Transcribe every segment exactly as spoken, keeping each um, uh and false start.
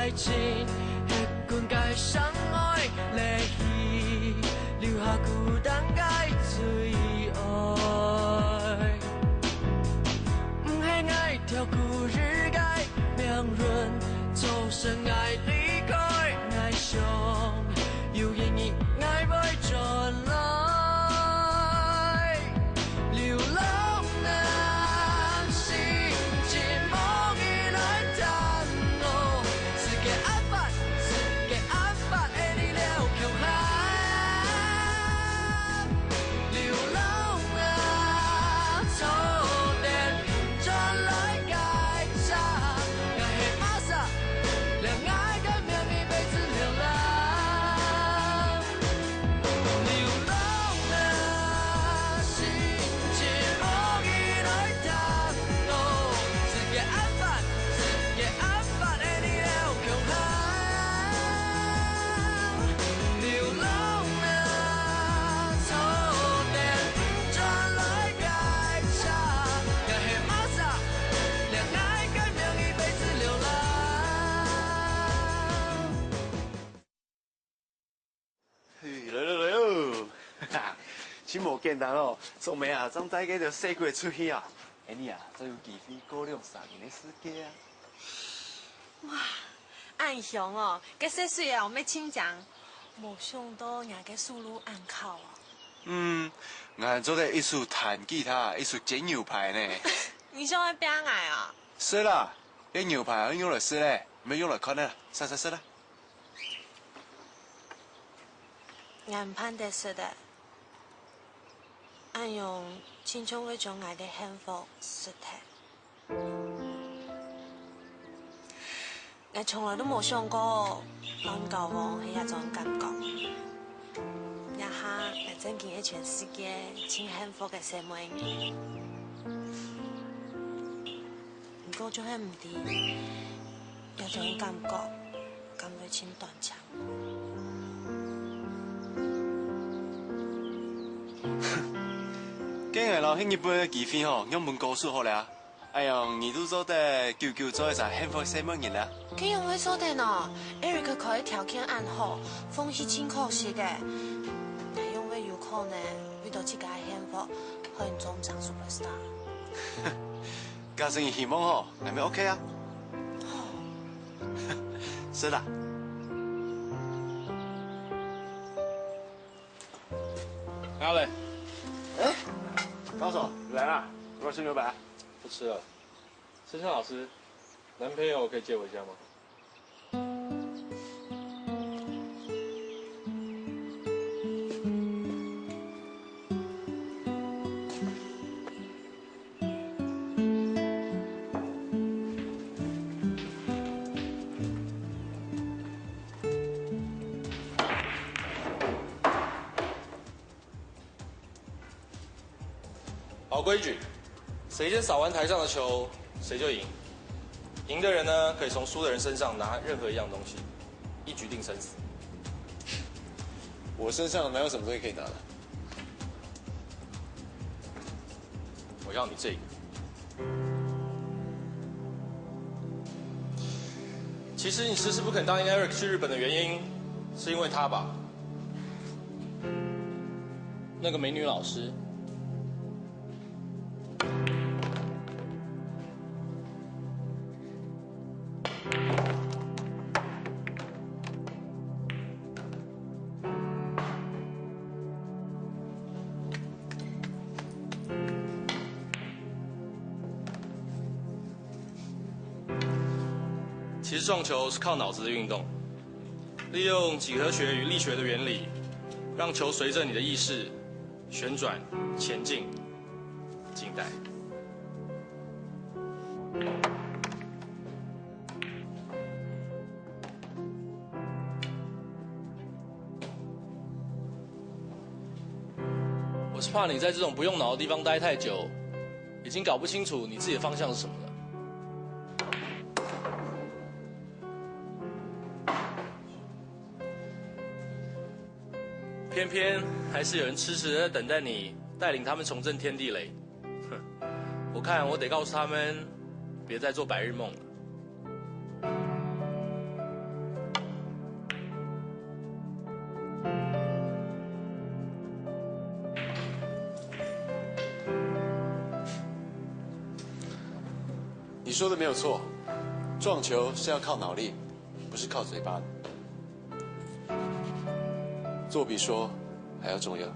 愛情，歇睏个相愛，離去，留下孤單个最愛。毋係𠊎跳過日个命運，做成𠊎離開，𠊎想有一日𠊎會轉來。 流浪啊，心情無意來等我，世界安排，世界安排的你了共下。流浪啊，坐電轉來該站，𠊎係麼儕，了𠊎个名字被字流浪。 流浪啊，心情無意來等我，世界安排，世界安排的你了共下。流浪啊，坐電轉來該站，𠊎係麼儕，了𠊎个名字被字流浪。 嘿，來了來了，哈哈，真無簡單哦，做妹啊，正帶个就細鬼出去啊。哎，你啊，正有機會過兩三年个世界啊。哇，恁香哦，該細水啊，我乜親像，無想到若个手路恁巧哦。嗯，𠊎做得一手彈吉他，一手煎牛排呢。你想愛騙𠊎啊？係啦，該牛排愛用來食咧，毋係用來看个啦，食食食啦。 𠊎毋盼得食个，恁樣親像會將𠊎个幸福食忒。𠊎從來都無想過，摎你交往係這種感覺。這下𠊎正經係全世界盡幸福个細妹人。毋過就係毋知，這種感覺，敢會盡短暫？ 該𠊎摎去日本个機票吼，仰般購買好了啊？哎喲，你都做得久久做一隻幸福个細妹人啊！該仰會做得呢？Eric開个條件恁好，放棄盡可惜个。𠊎仰會有可能為著自家个幸福，害你做毋成superstar？假使你希望吼，𠊎乜OK啊。係啦。 阿磊，哎，高手，你來啦，要不要吃牛排？不吃了。森森老師，男朋友可以借我一下嗎？好规矩，谁先扫完台上的球，谁就赢。赢的人呢，可以从输的人身上拿任何一样东西，一局定生死。我身上哪有什么东西可以拿的？我要你这个。其实你迟迟不肯答应 Eric 去日本的原因，是因为他吧？那个美女老师。 其实撞球是靠脑子的运动，利用几何学与力学的原理，让球随着你的意识旋转、前进、静待。 我是怕你在这种不用脑的地方待太久，已经搞不清楚你自己的方向是什么了。偏偏还是有人痴痴的在等待你带领他们重振天地嘞。哼，我看我得告诉他们，别再做白日梦了。说的没有错，撞球是要靠脑力，不是靠嘴巴的。做比说还要重要。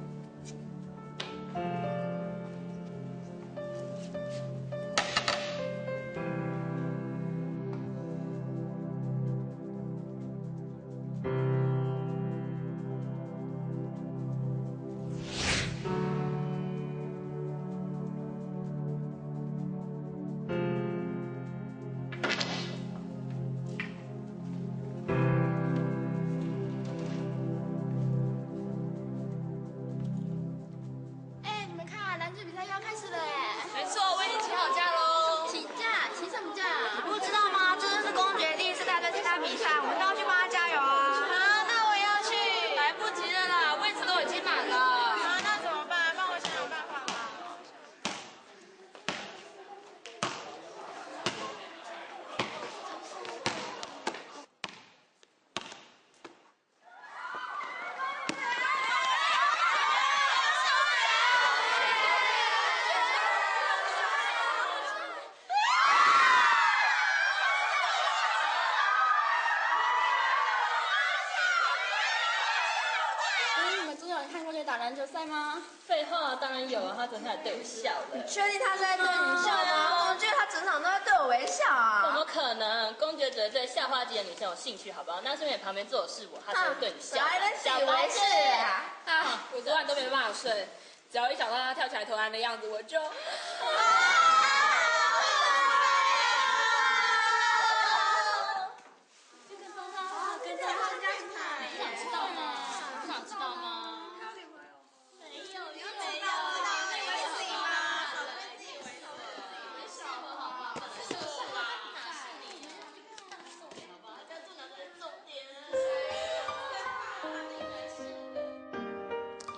哎，你们看，篮球比赛又要开始了哎！没错，我已经请好假喽。请假？请什么假？你不知道吗？这次是公爵第一次带队参加比赛，我们都要去帮他加油啊！啊，那我也要去。来不及了啦，位置都已经满了。啊，那怎么办？帮我想想办法吧。所以你们真的有看过这打篮球赛吗？废话，当然有啊，他昨天还对我笑了。你确定他是在对你笑吗？我怎么觉得他整场都在对我微笑啊？怎么可能？公爵只对校花级的女生有兴趣，好不好？那是因为旁边坐的是我，他才会对你笑。来，那自以为是啊！啊，我昨晚都没办法睡，只要一想到他跳起来投篮的样子，我就……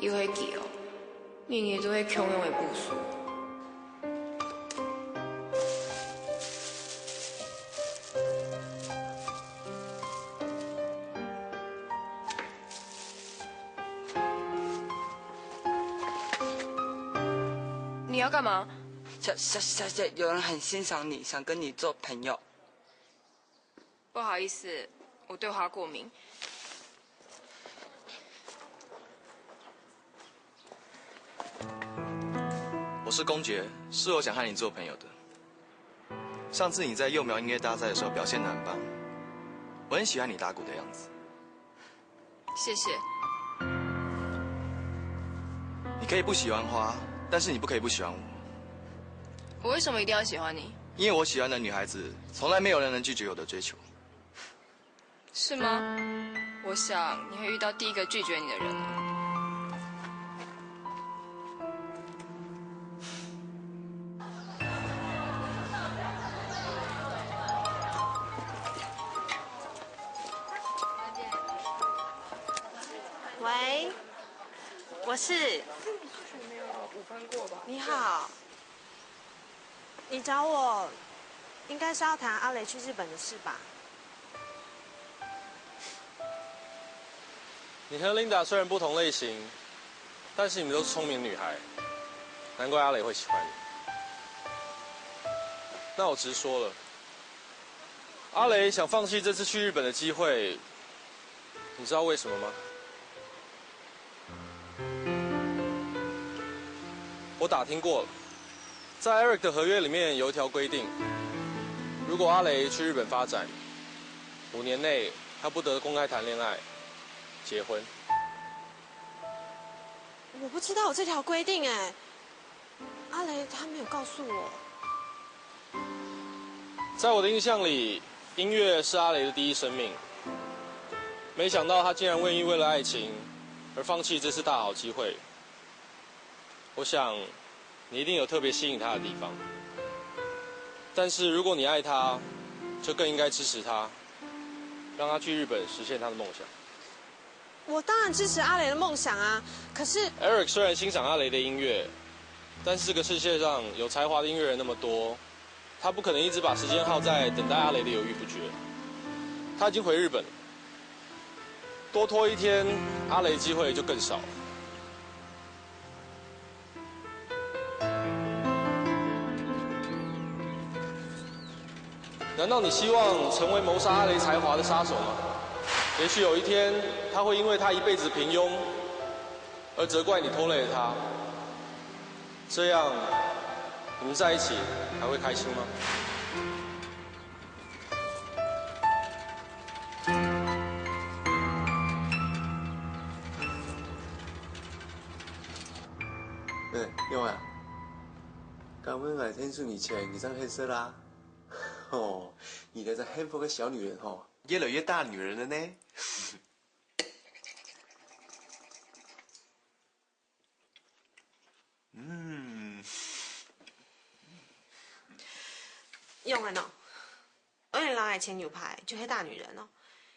有会記哦，日日都係共樣个步數。 你要干嘛？小小小姐，有人很欣赏你，想跟你做朋友。不好意思，我对花过敏。我是公爵，是我想和你做朋友的。上次你在幼苗音乐大赛的时候表现得很棒，我很喜欢你打鼓的样子。 谢谢。你可以不喜欢花，但是你不可以不喜欢我。我为什么一定要喜欢你？因为我喜欢的女孩子，从来没有人能拒绝我的追求。是吗？我想你会遇到第一个拒绝你的人了。 喂，我是。你好，你找我应该是要谈阿雷去日本的事吧？你和 Linda 虽然不同类型，但是你们都是聪明女孩，难怪阿雷会喜欢你。那我直说了，阿雷想放弃这次去日本的机会，你知道为什么吗？我打听过了，在 Eric 的合约里面有一条规定，如果阿雷去日本发展，五年内他不得公开谈恋爱、结婚。我不知道有这条规定哎，阿雷他没有告诉我。 在我的印象里，音乐是阿雷的第一生命。没想到他竟然愿意为了爱情而放弃这次大好机会。我想，你一定有特别吸引他的地方。但是如果你爱他，就更应该支持他，让他去日本实现他的梦想。我当然支持阿雷的梦想啊，可是 Eric 虽然欣赏阿雷的音乐，但这个世界上有才华的音乐人那么多，他不可能一直把时间耗在等待阿雷的犹豫不决。他已经回日本了，多拖一天，阿雷机会就更少了。难道你希望成为谋杀阿雷才华的杀手吗？也许有一天，他会因为他一辈子平庸而责怪你拖累了他。这样，你们在一起还会开心吗？哎，永啊，敢问𠊎聽出你前一張黑色啦？哦，你這个幸福的小女人哦，越来越大女人了呢。嗯。用个喏，我你老爱前牛排就係大女人哦。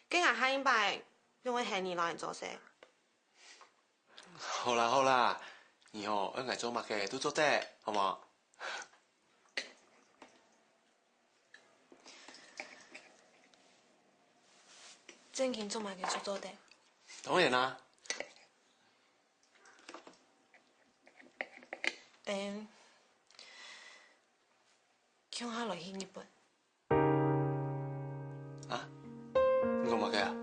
跟俺下一拜用个係你老人做事。好啦好啦，你吼，愛𠊎做麼个都做得，好無？ 正經做麼个就做得？當然啦。嗯，共下來去日本。啊？你講麼个啊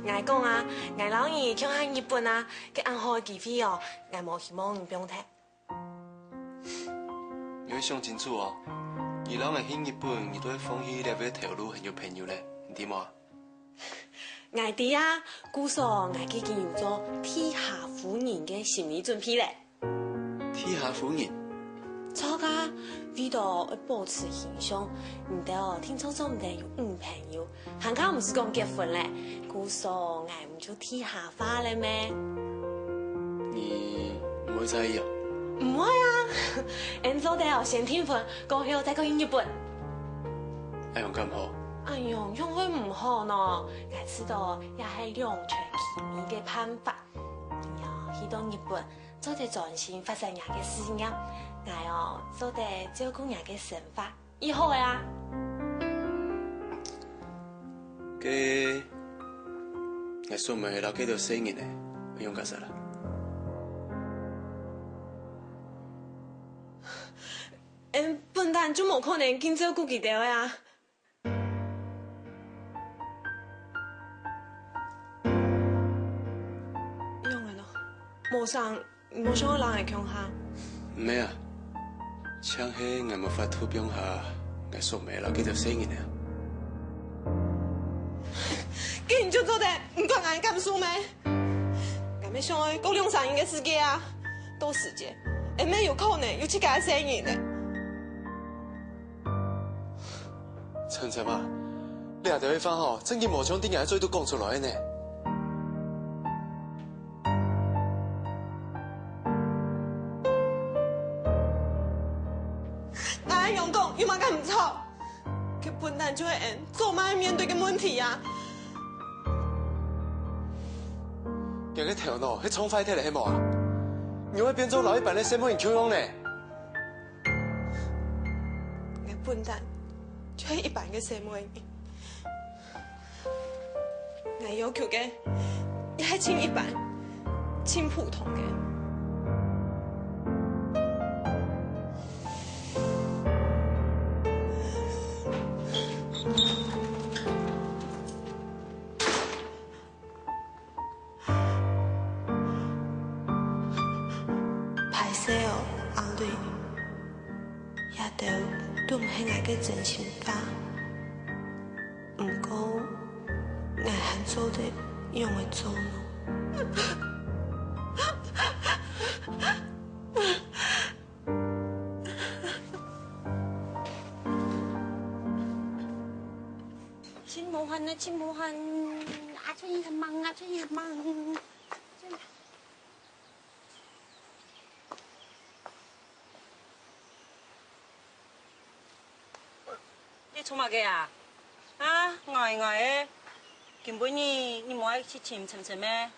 ？𠊎講啊，𠊎摎你共下日本啊，該恁好个機會哦，𠊎無希望你放忒。 你愛想清楚哦，你摎𠊎去日本，你都愛放棄這个頭路還有朋友咧，你知無？𠊎知啊，故所𠊎既經有做地下夫人个心理準備咧。地下夫人？著啊，為著愛保持形象，你兜定著做毋得有女朋友， 還較毋使講結婚咧，故所𠊎毋就地下化咧咩？你毋會在意哦？毋會啊，俺做得哦先訂婚，過後再過去日本。恁樣敢好？恁樣仰會毋好呢？𠊎知道這係兩全其美个辦法。你哦去到日本，做得專心發展若个事業，𠊎哦做得照顧若个生活。 以後个啊。該，𠊎素梅摎該兜細人仔，愛仰結煞啦？嗯，本旦就無可能緊照顧佢兜个啊。仰仔呢？無生 無想愛摎𠊎共下。毋係啊，淨係𠊎無法度放下𠊎素梅摎該兜細人仔啊。該你就做得毋管𠊎感受咩？𠊎乜想愛過兩儕人个世界啊，到時節，𠊎乜有可能有自家个細人仔。 晨晨啊，這兜个話吼，正經無像你恁樣嘴肚講出來个呢。𠊎恁樣講有麼个毋著？該本旦就係𠊎做麼个面對个問題啊！你个頭腦係撞壞忒了係無啊？仰會變做摎一般个細妹人共樣呢？ 𠊎本旦就係一般个細妹人。𠊎要求个也係盡一般、盡普通个。 歹勢哦，阿瑞，這兜都毋係𠊎个真心話。毋過，𠊎還做得仰仔做呢？ 盡無閒呢，盡無閒，啊，出去很忙啊，出去很忙。你做麼个啊？啊，呆呆个，今晡日你無愛去尋晨晨咩？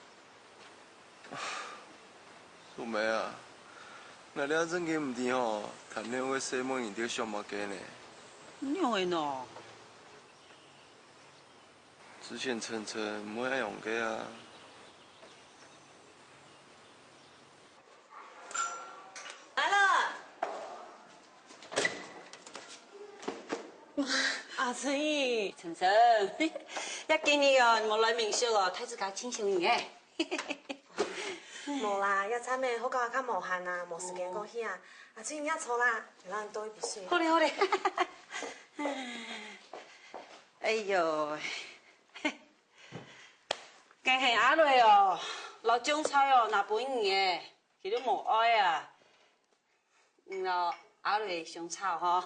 素梅啊，𠊎這正經毋知吼，談戀愛个細妹人在想麼个呢？仰仔呢？之前晨晨毋會恁樣个啊。來了。阿春姨，晨晨，這幾日哦，無來民宿哦，大自家盡想你誒。無啦，這站仔學校較無閒啊，無時間過去啊。阿春姨，你坐啦，𠊎摎你倒一杯水。好咧，好咧。哎喲，該係阿瑞哦，摎種菜哦，拿分你誒，佢都無愛啊。 你摎阿瑞相吵吼？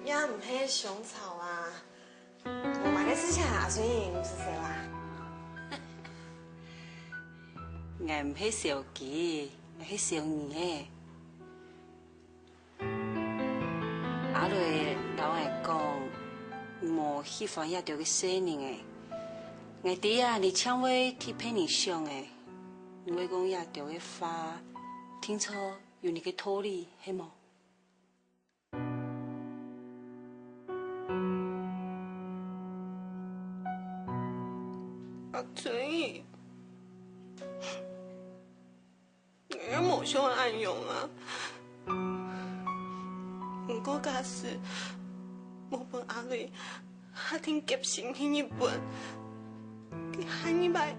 也毋係相吵啊，無麼个事情啊，阿春姨，你毋使愁啊。𠊎毋係愁佢，𠊎係愁你誒。 阿瑞摎𠊎講，你無喜歡這兜个細人誒。𠊎知啊，你正會替別人想誒。你會講這兜个話，定著有你个道理，係無？阿春姨， 𠊎也無想愛恁樣啊。毋過假使無分阿瑞下定決心去日本，佢下二擺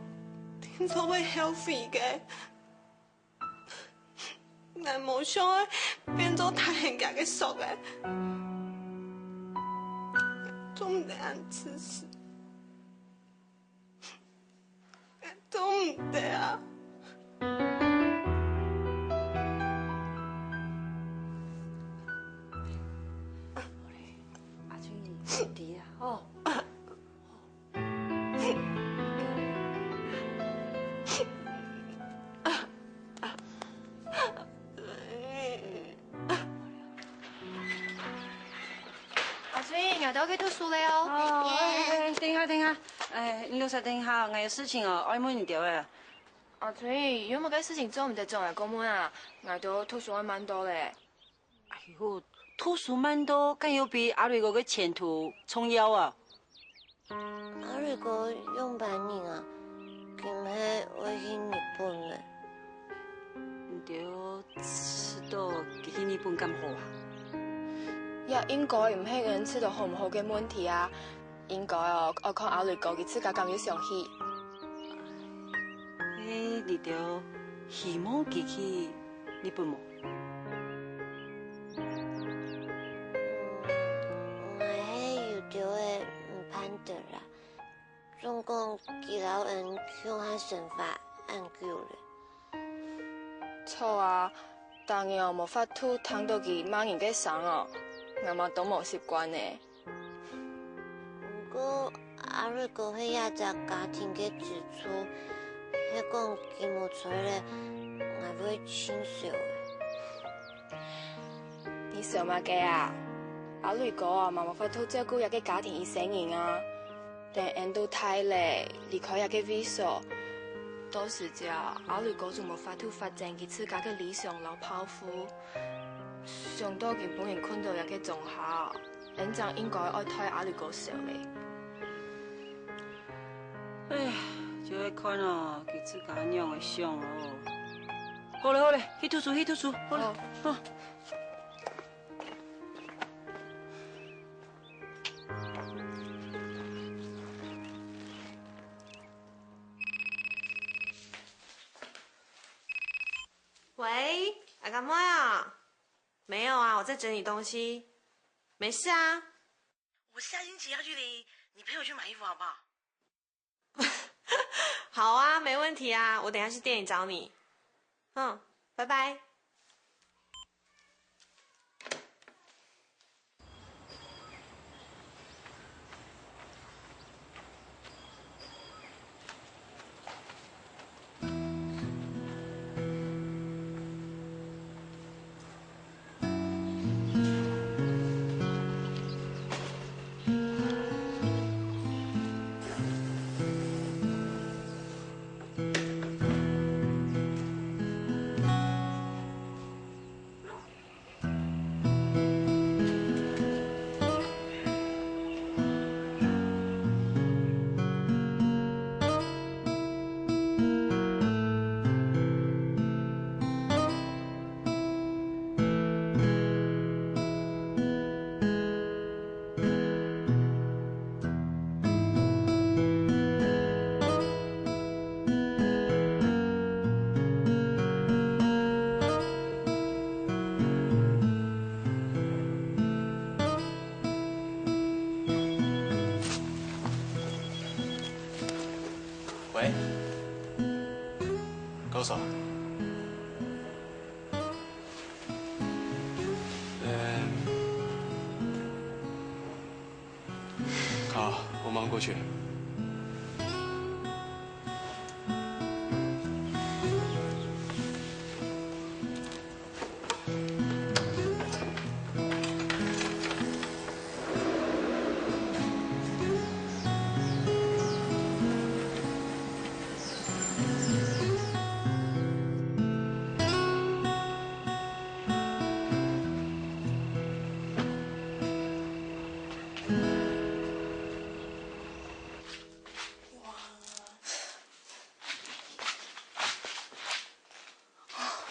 定著會後悔个。𠊎無想愛變做大人家个索仔，做毋得恁自私。 做毋得啊！阿春姨，你啊，吼。 阿春姨，𠊎兜去讀書了哦。哦，哎，哎，等下，等下，哎，你兜先等下，𠊎有事情哦，愛問你兜誒。阿春姨，有麼个事情做毋得轉來過問啊？𠊎兜讀書愛慢到咧。哎喲，讀書慢到，敢有比阿瑞哥个前途重要啊？ 阿瑞哥仰般人啊？佢毋係會去日本咩？你兜知著佢去日本敢好啊？這應該毋係𠊎知著好毋好个問題啊，應該哦，愛看阿瑞哥佢自家敢有想去。欸，你兜希望佢去日本無？嗯，𠊎係有兜仔毋盼得啦。 總講佢摎𠊎共下生活恁久咧。著啊，逐日無法度聽著佢罵人个聲哦，𠊎嘛當無習慣呢。毋過，阿瑞哥係這隻家庭个支柱，係講佢無在咧，𠊎會盡愁。你愁麼个啊？阿瑞哥啊，嘛無法度照顧這個家庭一世人啊。 等𠊎兜大咧，離開這個位所，到時節，阿瑞哥就無法度發展佢自家个理想摎抱負，想到今晡日困到這個中下，𠊎正應該愛替阿瑞哥愁咧。哎呀，就愛看哦，佢自家仰仔想哦。好咧，好咧，去讀書，去讀書，好咧，好。 喂，阿甘妹啊？沒有啊，我在整理東西。沒事啊。我下星期要去領你陪我去買衣服好不好？ 好啊，沒問題啊，我等一下去店裡找你。嗯，拜拜。多少？呃，好，我马上过去。哇，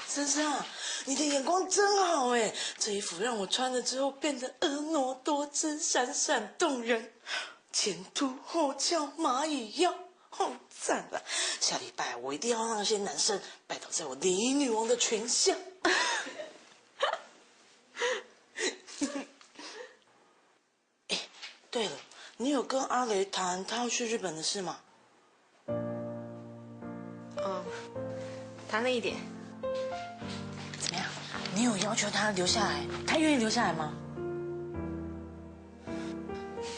森森啊，你的眼光真好哎！这衣服让我穿了之后变得婀娜多姿、闪闪动人，前凸后翘、蚂蚁腰，好赞啊！下礼拜我一定要让那些男生拜倒在我礼仪女王的裙下。哎，对了，你有跟阿雷谈他要去日本的事吗？哦，谈了一点。怎么样？你有要求他留下来？他愿意留下来吗？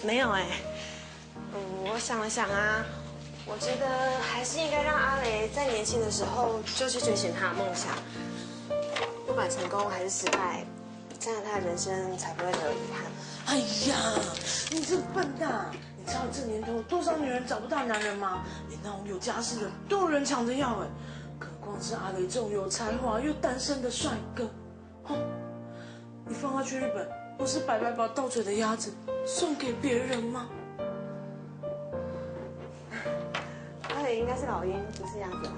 没有哎、嗯，我想了想啊，我觉得还是应该让阿雷在年轻的时候就去追寻他的梦想，不管成功还是失败，这样他的人生才不会留有遗憾。哎呀，你这个笨蛋！你知道这年头多少女人找不到男人吗？连那种有家室的都有人抢着要哎，更何况是阿雷这种有才华又单身的帅哥。哼，你放他去日本，不是白白把倒嘴的鸭子送给别人吗？阿雷应该是老鹰，不是鸭子吧？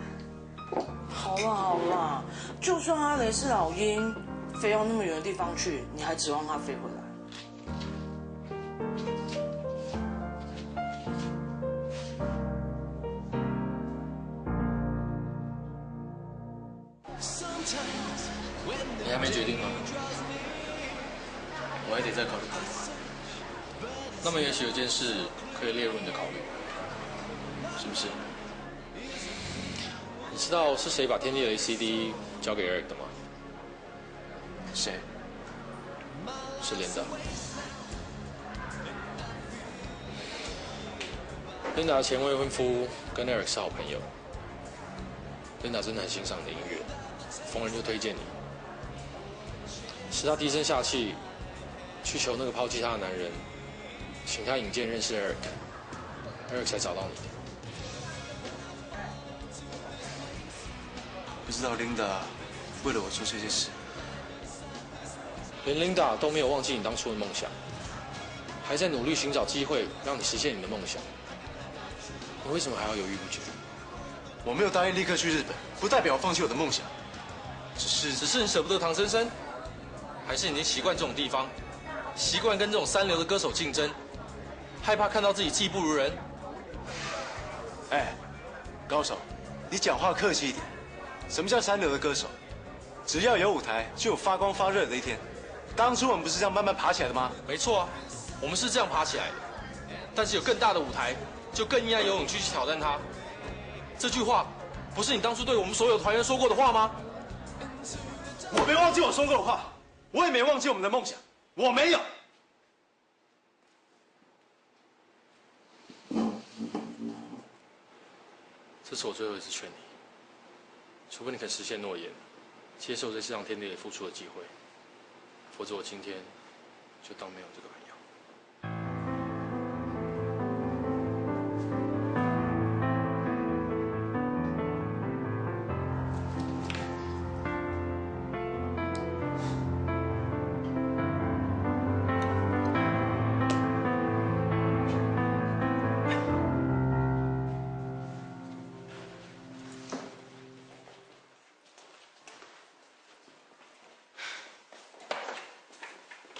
好了好了，就算阿雷是老鹰，飞到那么远的地方去，你还指望他飞回来？你还没决定吗？我还得再考虑考虑。那么也许有件事可以列入你的考虑，是不是？你知道是谁把天地雷 C D 交给 Eric 的吗？谁？是 Linda。Linda 的前未婚夫跟 Eric 是好朋友。Linda 真的很欣赏你的音乐，逢人就推荐你。是他低声下气去求那个抛弃他的男人，请他引荐认识 Eric，Eric 才找到你的。不知道 Linda 为了我做这些事。连 Linda 都没有忘记你当初的梦想，还在努力寻找机会让你实现你的梦想。你为什么还要犹豫不决？我没有答应立刻去日本，不代表我放弃我的梦想。只是，只是你舍不得唐森森，还是你已经习惯这种地方，习惯跟这种三流的歌手竞争，害怕看到自己技不如人？哎，高手，你讲话客气一点。什么叫三流的歌手？只要有舞台，就有发光发热的一天。当初我们不是这样慢慢爬起来的吗？没错啊，我们是这样爬起来的，但是有更大的舞台，就更应该有勇气去挑战它。这句话不是你当初对我们所有团员说过的话吗？我没忘记我说过的话，我也没忘记我们的梦想，我没有。这是我最后一次劝你，除非你肯实现诺言，接受这次让天地付出的机会，否则我今天就当没有这个朋友。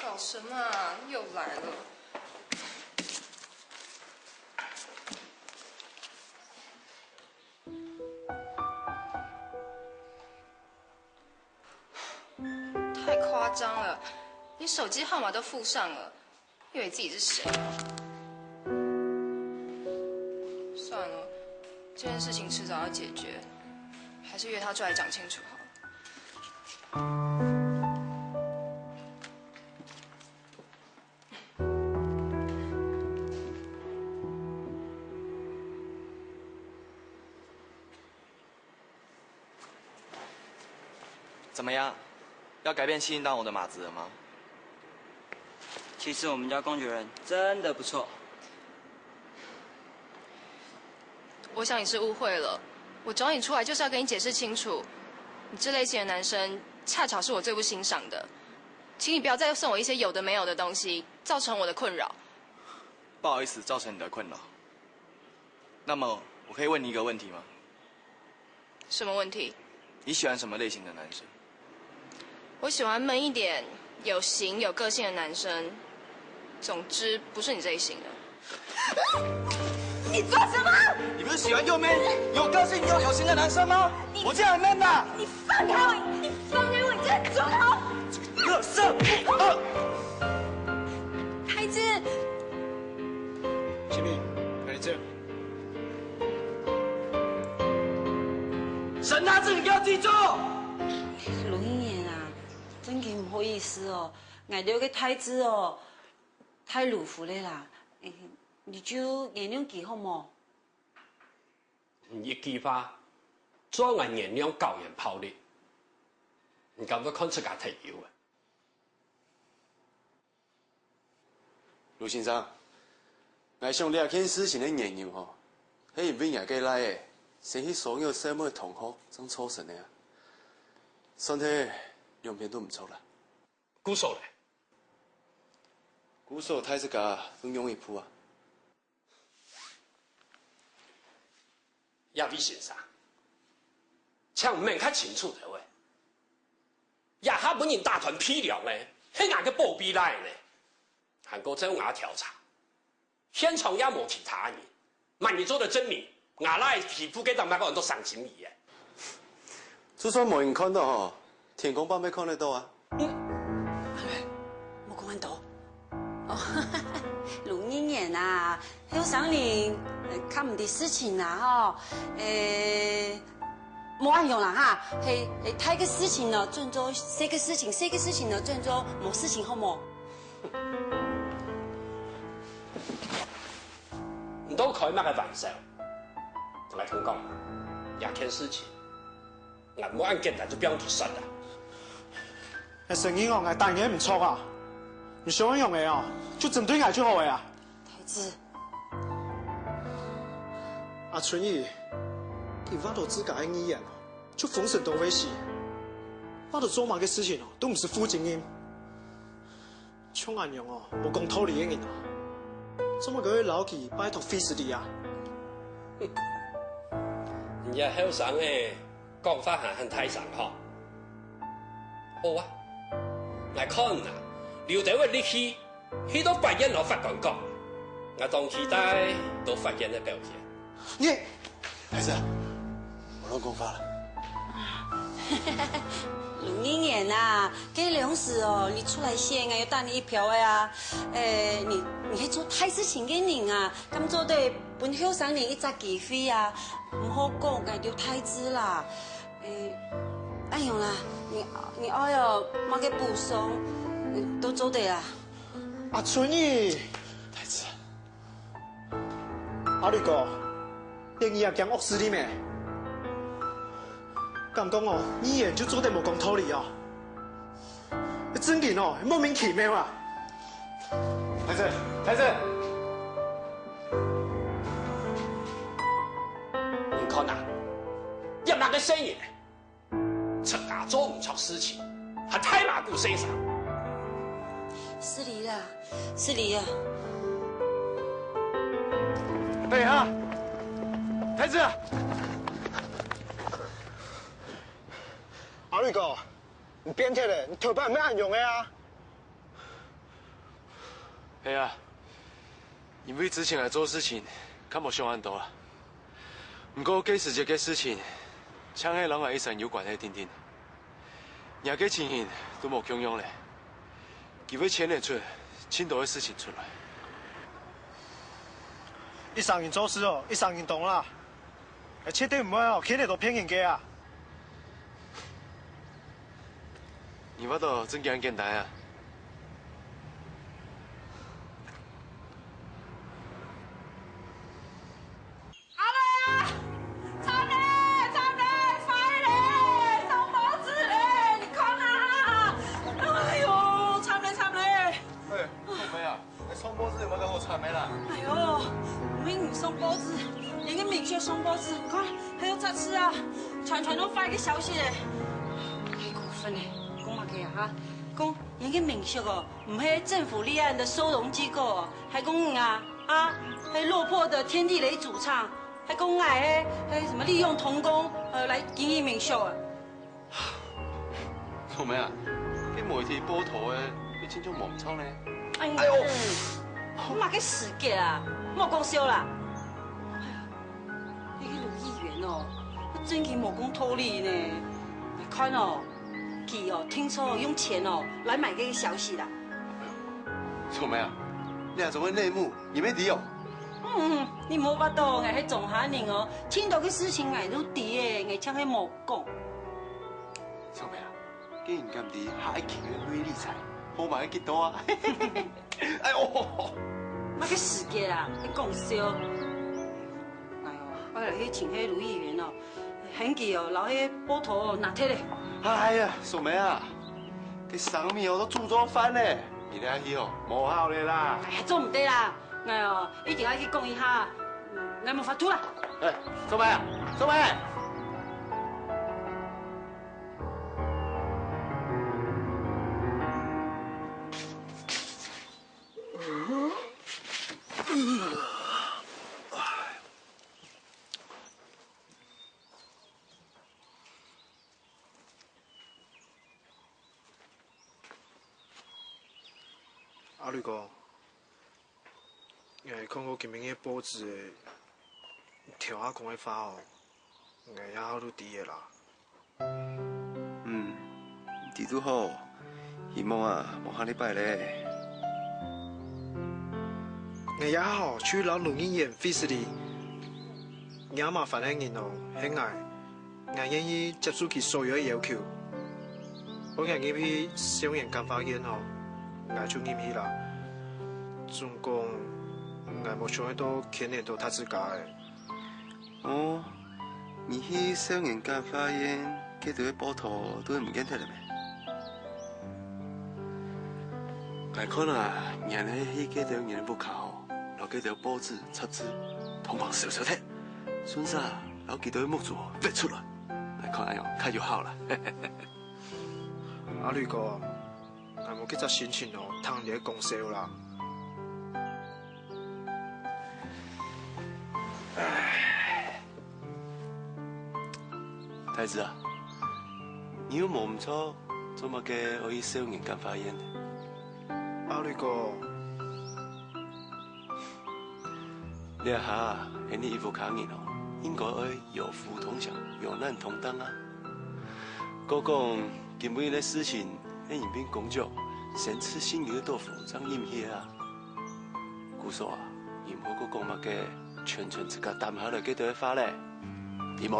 搞什么啊？又来了。太夸张了，连手机号码都附上了，以为自己是谁啊？算了，这件事情迟早要解决，还是约他出来讲清楚好了。怎么样？要改变吸引到我的马子了吗？其实我们家工具人真的不错。我想你是误会了，我找你出来就是要跟你解释清楚，你这类型的男生恰巧是我最不欣赏的，请你不要再送我一些有的没有的东西，造成我的困扰。不好意思，造成你的困扰。那么，我可以问你一个问题吗？什么问题？你喜欢什么类型的男生？我喜欢闷一点、有型、有个性的男生。总之，不是你这一型的。你做什么？你不是喜欢又 man 又有个性又有型的男生吗？我这样很 man 的。你放开我！你放开我！你这个猪头！乐色！啊！太子，什么？太子，神他自己给我记住。龙一年啊，真个毋好意思哦，𠊎兜个太子哦，太鲁夫了啦，你就原谅佢好無？一句话，做𠊎原谅高原暴力，你敢會看自家忒幼啊？ 盧先生，𠊎想這件事情个原因吼，係因為𠊎个倈仔先去騷擾細妹同學正造成个啊。算係兩片都毋著啦。故所咧？故所大自家都讓一步啊。這位先生，請問較清楚兜仔。 這下分人打斷鼻樑个，係𠊎个寶貝倈仔呢。還過照𠊎調查，現場也無其他人，麼人做得證明𠊎倈仔皮膚該搭麼个安到生金魚仔？就算無人看到吼，天公伯乜看得到啊。莫講恁多。哦，盧議員啊， 後生人看毋得事情啊吼，誒，莫恁樣啦哈，係係大个事情呢，轉做細个事情，細个事情呢，轉做無事情，好無？你兜開麼个玩笑？𠊎同你講，這件事情，𠊎無恁簡單就放佢煞啦。 𠊎承認哦，𠊎當然毋著啊！你想愛仰仔哦，就針對𠊎就好仔啊！太子，阿春姨，佢話到自家个議員，就封神都會死，話到做麼个事情哦，都毋使負責任。像恁樣哦，無講道理个人哦，做麼个會摎佢拜託費事理啊？你這後生仔， 講話還很大聲吼。好啊，𠊎看啊，留兜仔力氣，去到法院摎法官講，𠊎當期待到法院个表現。你，孩子，莫亂講話了。盧議員啊，該兩時哦，你出來選，𠊎有打你一票个啊。誒，你你係做大事情个人啊，敢做得 分後生人一隻機會啊，毋好講𠊎兜太子啦。誒，恁樣啦，你你愛哦麼个補償，都做得啊。阿春姨，太子，阿綠哥，連你也驚惡勢力咩？敢講哦，議員就做得無講道理哦？ 正經哦，莫名其妙啊！太子，太子，你看啊，這麼个細人，自家做毋著事情，還大罵古先生。失禮啦，失禮啊！等一下，太子，阿綠哥， 你變忒了，你頭擺毋係恁樣个啊！係啊，因為之前𠊎做事情較無想恁多啊。毋過該時節个事情，正係摎𠊎一生有關係定定。若个情形都無共樣了，佢會牽連出盡多个事情出來。一生人做事哦，一生人當啦，絕對毋會哦，牽連到別人个啊！你話到真簡簡單啊？阿妹啊！慘咧，慘咧，壞咧，送報紙咧，你看啊！哎喲，慘咧，慘咧！哎，小妹啊， 哎，送報紙有麼个好慘个啦？哎喲，毋係你送報紙，連个民宿送報紙，看，還有雜誌啊，全全都壞个消息咧。太過分咧，講麼个啊哈？講連个民宿哦，毋係政府立案个收容機構哦，還講你啊，啊，還落魄个天地人主唱，還講𠊎係，係麼个利用童工，呃，來經營民宿啊。 小妹啊，該媒體報導个，你真正無毋著呢。哎喲，哎喲，麼个時節啊，莫講笑啦！哎呀，該个盧議員哦，佢真經無講道理呢。𠊎看哦，佢哦，定著用錢哦來買該个消息啦。小妹啊，你這種个內幕，你乜知哦？嗯，你無法度，𠊎係庄下人哦，盡多个事情𠊎都知个，𠊎淨係無講。 小妹啊，該你敢知下一期个瑞理財號碼係幾多啊？哎喲，麼个時節啊，你講笑。哎喲，𠊎來去尋該盧議員哦，喊佢哦，摎該報導哦拿忒咧。哎呀，小妹啊，該生米哦都煮做飯咧，你這下去哦，無效咧啦。哎呀，做毋得啦，𠊎哦一定愛去講一下，嗯，𠊎無法度啦。哎，小妹啊，小妹！ 阿瑞哥， 𠊎看過今晡日个報紙，頭下講个話哦，𠊎這下都知个啦。嗯，知就好，希望啊，無下禮拜咧。𠊎這下哦，就摎盧議員會失禮，若麻煩个人哦，係𠊎。 𠊎願意接受佢所有个要求。愛𠊎入去少年感化院吼，𠊎就入去啦。總講，𠊎無想愛到牽連到大自家个。哦，你去少年感化院，該兜个報導都毋見忒了咩？𠊎看啊，你係去該兜人屋下吼，摎該兜報紙、雜誌，通通燒燒忒。 順續摎佢兜个目珠挖出來，𠊎看恁樣較有效啦。阿瑞哥，𠊎無該隻心情哦，聽你个講笑啦。太子啊，你又無毋著，做麼个愛去少年感化院呢？阿瑞哥， 這下，𠊎兜一屋下人哦，應該愛有福同享，有難同當啊。過講，今晡日个事情，係人民公局先自行有个多福正引起个啊。故所啊，你毋好過講麼个全全自家擔下來該兜个話咧，知無？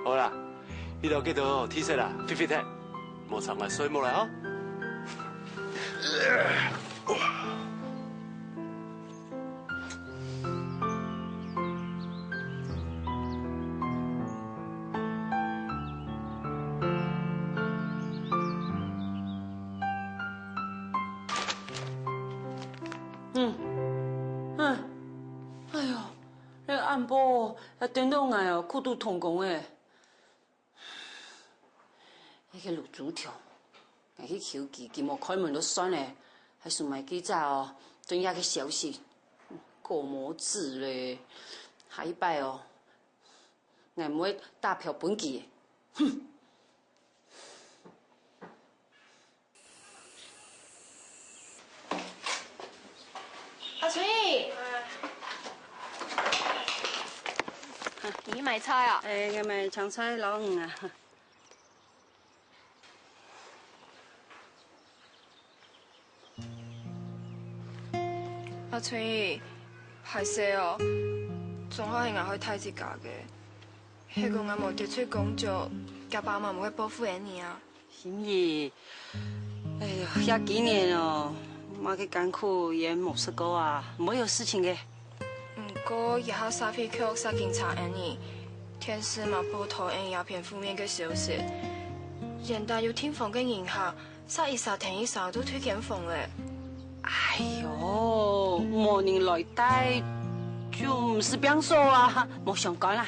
好啦，你兜該兜地勢啦，fit fit忒，莫吵𠊎睡目了哦。嗯，嗯，哎喲， 這暗晡也等到𠊎哦，苦肚痛講誒。該个盧組長，𠊎去求佢，佢無開門就算了，還送𠊎幾隻哦，轉夜个消息，過無子咧。下一擺哦，𠊎毋會打票分佢。哼！ 阿春姨，你買菜啊？誒，𠊎買青菜摎魚啊。阿春姨，壞勢哦，總下係𠊎害大自家个。係講𠊎無得罪公主，厥爸嘛毋會報復𠊎你啊。心怡，哎喲，這幾年哦，麼个艱苦也無食過啊，毋會有事情个。毋過，這下社會局、殺警察恁呢，電視嘛報導恁呢這片負面个消息，連帶有訂房个人客， 煞一儕跈一儕都退間房咧。哎喲，無人來帶，就毋使拚掃啊，無相干啦。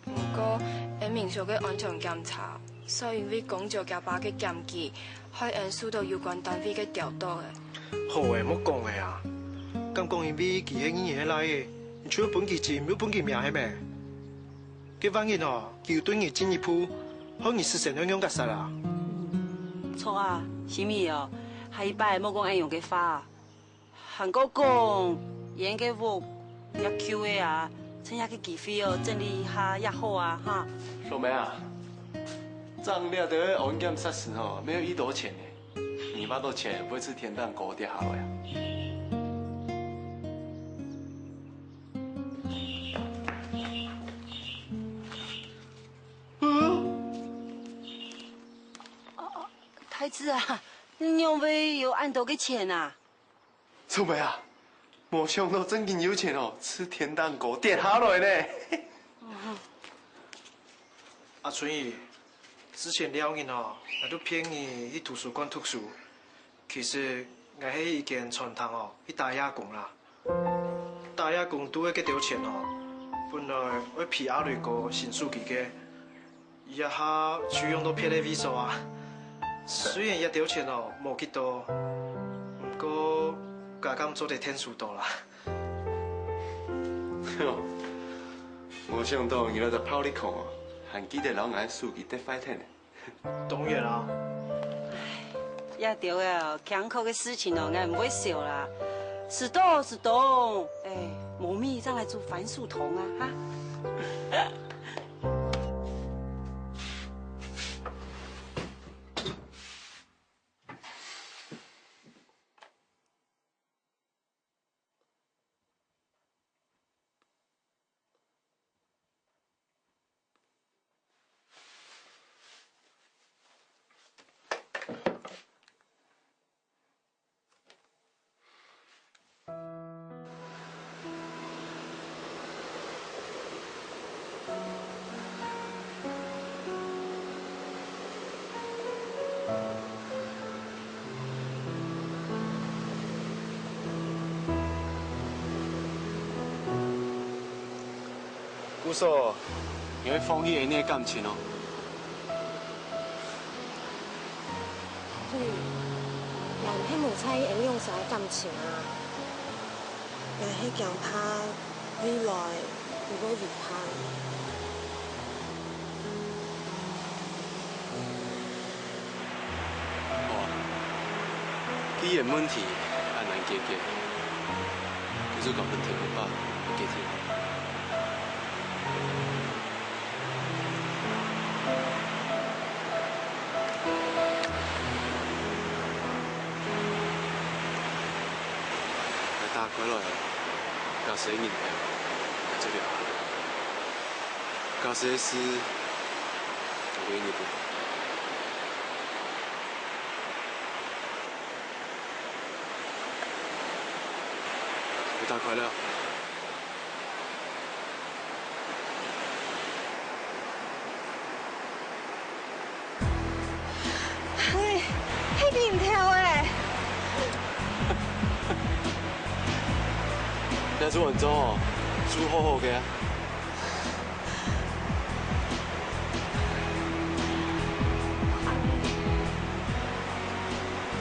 毋過，𠊎民宿个安全檢查，就因為公主厥爸个檢舉，害𠊎受到有關單位个調查咧。好咧，莫講咧啊！敢講因為佢係你个倈仔，你就愛分佢盡，又分佢命係咩？ 該萬一哦，佢有對你進一步，害你私生愛仰結煞啊？著啊，心怡哦，下一擺莫講恁樣个話。還過講，𠊎个屋也舊咧啊，趁這个機會哦，整理一下也好啊，哈。秀梅啊，裝這兜个安檢設施哦，愛幾多錢呢？你花多錢會自天頂高跌下來啊？ 太子啊，你仰會有恁多个錢啊？秀梅啊，無想到正經有錢哦，自天頂高跌下來呢。阿春姨，之前尞日哦，𠊎都騙你去圖書館讀書， 其實𠊎係一間餐廳哦，去打夜工啦。打夜工度个該兜錢哦，本來愛陪阿雷哥新手機个，這下就用到別个位所啊。雖然這兜錢哦無幾多，毋過𠊎敢做得𢯭手到啦。無想到你這隻暴力狂哦，還記得摎𠊎手機跌壞忒呢。 當然啊。這兜个艱苦个事情哦，𠊎毋會愁啦。食到食到，哎，無米正來煮番薯湯啊，哈。故所，你會放棄𠊎等个感情哦？ 嘿，𠊎毋係無在意𠊎兩儕个感情啊，𠊎係驚怕未來毋會如盼。好啊，既然問題恁難解決，你就講分天公伯解決。 𠊎打開來，家私个人頭，𠊎就留下來。家私个事，交分你分。𠊎打開了。 嘿，係人頭欸！這就恁做哦，就好好个啊。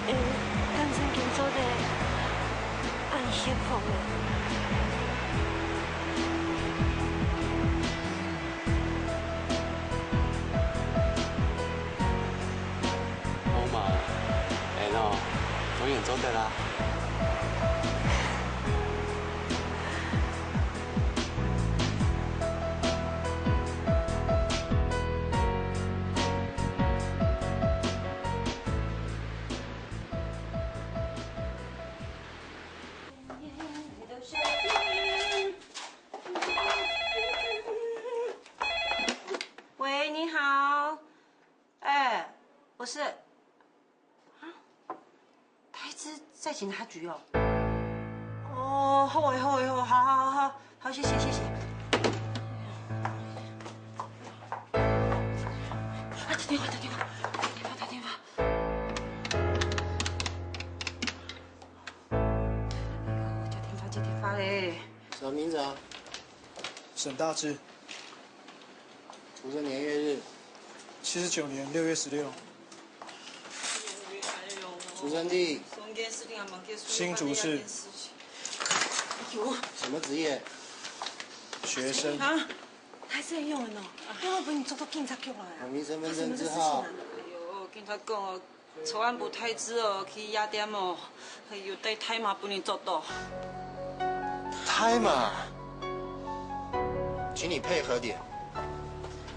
欸，敢真經做得恁幸福呢？ 好嘛，恁樣哦，當然做得啦。是，啊，太子在警察局哦。哦，好欸，好欸，好，好，好，好，好，谢谢，谢谢。啊，打电话，打电话，打电话，打电话。哎呦，接电话，接电话嘞。什么名字啊？沈大志。出生年月日？七十九年六月十六。出生地？新竹市。什么职业？学生。啊，太子用的呢，要不你抓到警察局来啊？我名身份证字号。发生什么事情啊？哎呦，警察讲哦，昨暗晡太子哦，去夜店哦，有带大麻分人捉到。大麻？请你配合点，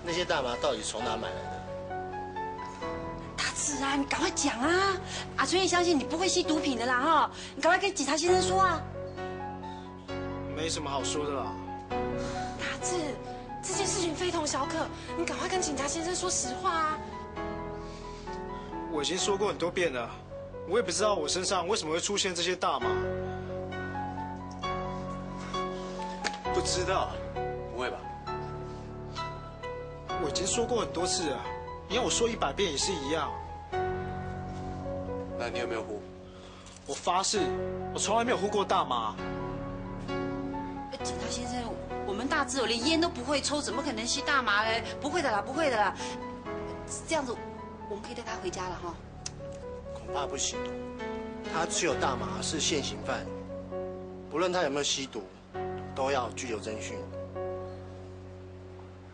那些大麻到底从哪买来的？大志啊，你赶快讲啊！阿春也相信你不会吸毒品的啦，哈！你赶快跟警察先生说啊！没什么好说的啦。大志，这件事情非同小可，你赶快跟警察先生说实话啊！我已经说过很多遍了，我也不知道我身上为什么会出现这些大麻。不知道？不会吧？我已经说过很多次了，你要我说一百遍也是一样。那你有没有呼？我发誓，我从来没有呼过大麻。呃，警察先生，我们大志哦，连烟都不会抽，怎么可能吸大麻嘞？不会的啦，不会的啦。这样子，我们可以带他回家了哈。恐怕不行。他持有大麻是现行犯，不论他有没有吸毒，都要拘留侦讯。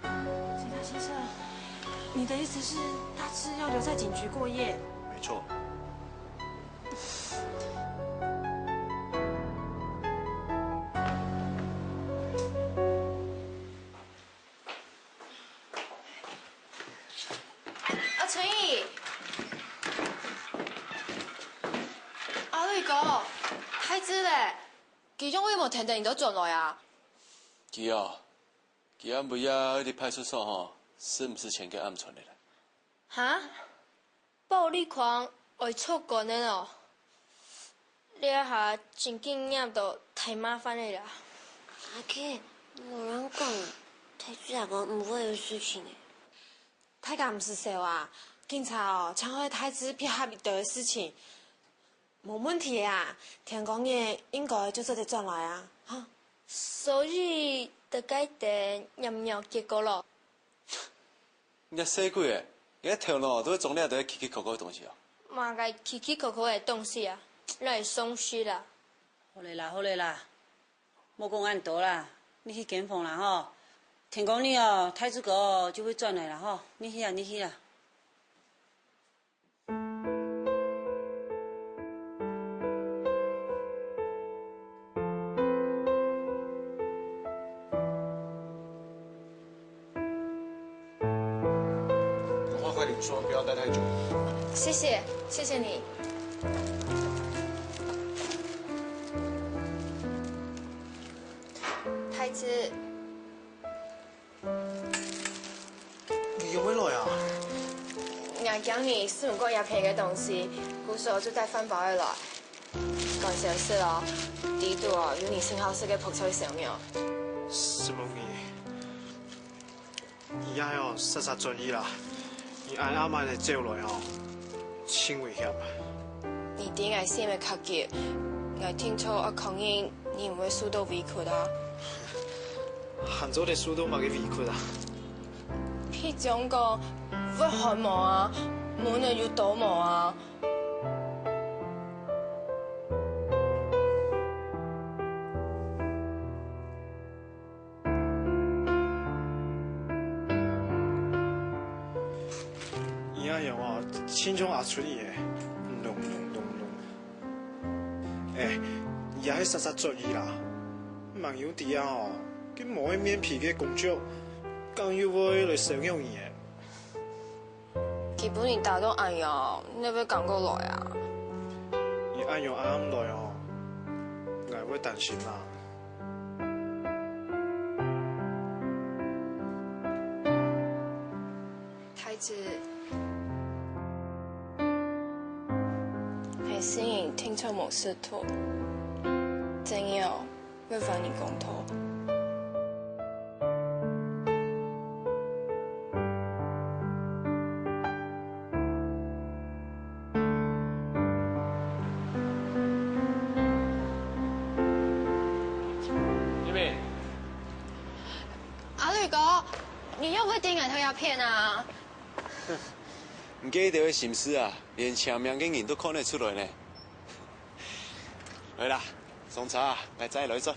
警察先生，你的意思是大志要留在警局过夜？没错。阿春姨，阿瑞哥，太子咧，佢仰會無聽得你兜轉來啊？佢哦，佢暗晡夜去派出所吼，食毋食錢个暗傳个啦。哈？ 暴力狂愛坐監个哦，這下真經惹到大麻煩个啦。阿K，無人講，太子阿哥毋會有事情个。大家毋使愁啊，警察哦，常會大致配合一兜个事情，無問題个啊。天光日應該就做得轉來啊，哈。所以，大概等驗尿結果咯。 若細鬼仔，你个頭腦都會裝了兜奇奇怪怪个東西哦。麼个奇奇怪怪个東西啊？哪會相信啦？好咧啦，好咧啦，莫講恁多啦，你去間房啦吼。天光日哦，太子哥哦就會轉來啦吼，你去啊，你去啊。 趕快快點說，不要待太久。謝謝，謝謝你。太子， 你仰會來啊？𠊎驚你食毋過這片个東西，故所就帶飯包仔來。講笑事哦，裡肚哦有你盡好食个覆菜燒肉。什麼你？你愛哦，煞煞轉意啦！你恁暗仔走來哦，盡危險。你知𠊎性命較急，𠊎定著愛確認你毋會受到委屈啊。 還做得受到麼个委屈啊？譬將講，會寒無啊？蚊仔有多無啊？你恁樣啊，親像阿春姨仔，隆隆隆隆。 哎，你也係煞煞轉意啦！吂有知啊吼，該無愛面皮个公主，敢又會來羞辱你仔？佢分你打到恁樣，哪會敢過來啊？你恁樣暗來哦，𠊎會擔心啦。太子，个事情定著無事頭，正要會還你公道。阿雷哥，你又會對𠊎偷鴉片啊？你這兜个心思啊，連請命个人都看得出來呢。來啦，上車啊，𠊎載你來轉。